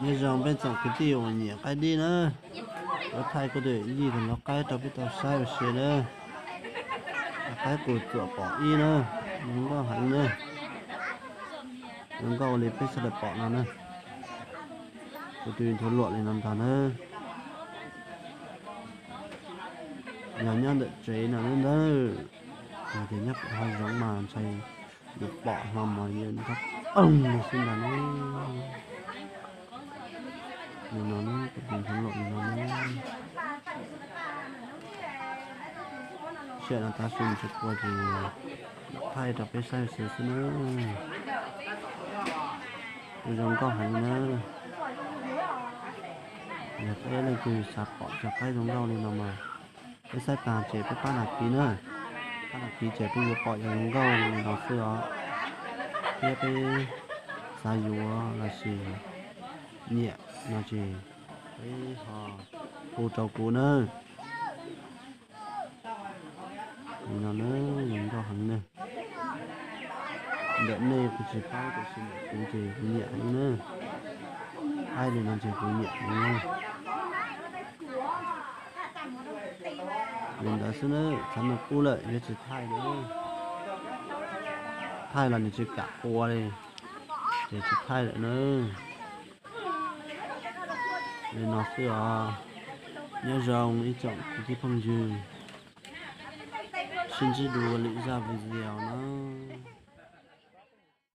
Nyob zoo peb tsoom kwv tij uas nyiam qaib dib na, kuv thaij kuv tus yij tus hlawv qaib rau peb tau saib ua si na. Qaib qus txuam pom ib na, zoo nkauj heev na. Zoo nkauj li peb sawv daws pom no na. Kuv tus nthuav luam li no ntag na. Yog nyob ntawm tsev no ntag, yog tias nyob pem hav zoov mas ntshai yus pom hlo mas yus nrog oog no xwb ntag na. Li no na, kuv tus nthuav luam li no na. Sij hawm no tav su nws tsis qua ces thaij rau peb saib xwb xwb na. Kuj zoo nkauj heev na. Yog peb leej twg xav pom cov qaib zoo nkauj li no mas peb saib tag ces peb pab đăng ký na. Pab đăng ký ces peb yuav pom cov zoo nkauj li no xwb os. Thiab peb xav yuav los sis nyiam no ces peb ho hu rau kuv na. Li no na, zoo nkauj heev na. Ntawm nej kuv tsis paub tiam sis ntawm kuv ces kuv nyiam heev na. Thaij li no ces kuv nyiam heev na. Li ntawd xwb na, txheej no qub lawm yuav tsis thaij na. Thaij los nws tsis kam qua li, ces tsis thaij lawm na. Li no xwb os. Nyob zoo ib tsoom kwv tij phooj ywg, sib ntsib dua lwm zaj video na.